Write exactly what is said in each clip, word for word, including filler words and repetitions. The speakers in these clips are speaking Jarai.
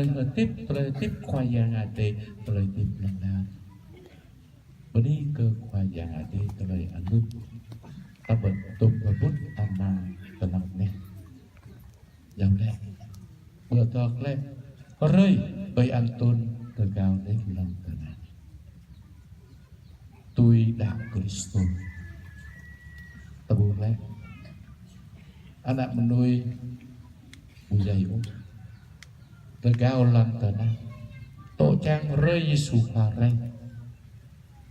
hơdip, tơlơi hơdip Khua Yang Adai, tơlơi hơdip lŏn tơnah. Bơni kơ Khua Yang Adai, tơlơi anŭn ta ƀuh tŭm pơƀut amăng tơnap anai. Yua lĕ, ƀơi tơlơi hrơi, ơi Antôn rơgao laih lŏn tơnah. Tui đaŏ Kristô. Tơƀuh lĕ, ană mơnuih ƀu djai ôh rơgao lŏn tơnah, tŏ čang hrơi Yêsu Khua rai.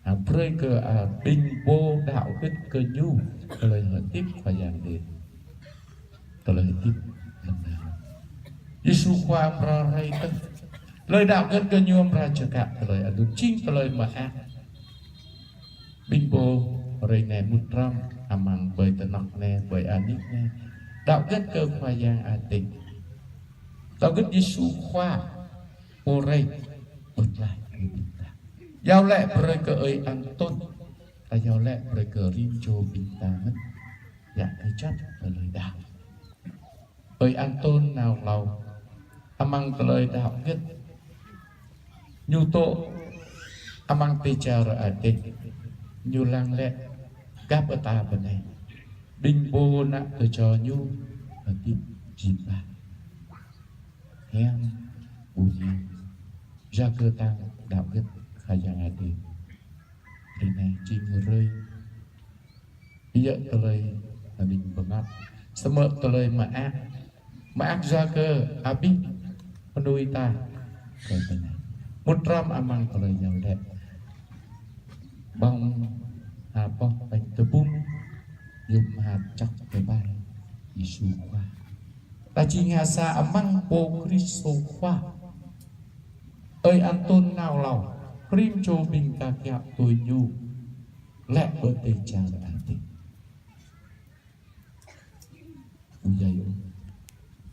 A, brơi kơ, a, ƀing pô đaŏ hơget kơ ñu, tơlơi hơdip Khua Yang Adai, tơlơi hơdip lŏn tơnah. Yêsu Khua amra rai tơ̆ng. Tơlơi đaŏ hơget kơ ñu amra čơkă tơlơi anŭn, jing tơlơi mơak. Ƀing pô hrơi anai mŭt hrŏm amăng ƀơi tơnŏk anai, ƀơi anih anai, đaŏ hơget kơ Khua Yang Adai, đaŏ hơget Yêsu Khua pô rai pơklaih kơ ƀing ta. Yua lĕ brơi kơ ơi Antôn, ta yua lĕ brơi kơ rĭm čô ƀing ta mơ̆n, yă kơjăp tơlơi đaŏ. Ơi Antôn nao hlâo amăng tơlơi đaŏ hơget. Ñu tŏ amăng dêh čar adai. Ñu lăng lĕ gah pơtao bơnai. Ƀing pô nao kơ čô ñu hơdip jim bah. Hiam ƀu hiam. Yua kơ ta đaŏ hơget Khua Yang Adai. Hrơi anai jing hrơi Ƀiă tơlơi hơning bơngăt. Samơ̆ tơlơi mơak. Mơak yua kơ abih mơnuih ta. Kơ tơnah. Mŭt hrŏm amăng tơlơi yua lĕ. Ƀơ̆ng ha pŏh ƀañ tơpŭng. Yôm ha čăk tơbai. Yêsu Khua. Ta jing ha sa amăng pô Kristô Khua. Ơi Antôn nao hlâo. Rĭm čô ƀing ta kiaŏ tui ñu. Lĕ ƀơi dêh čar adai. Ƀu djai ôh.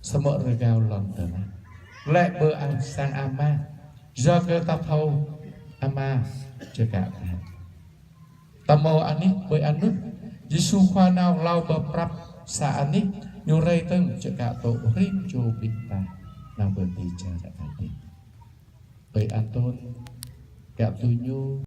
Samơ̆ rơgao lŏn tơnah. Lĕ ƀơi ang sang Ama. Yua kơ ta thâo Ama čơkă ta. Ta hmâo anih ƀơi anŭn. Yêsu Khua nao hlâo pơprăp sa anih. Ñu rai tơ̆ng čơkă tŏ rĭm čô ƀing ta. Nao ƀơi dêh čar adai. Ơi Antôn kiaŏ tui ñu.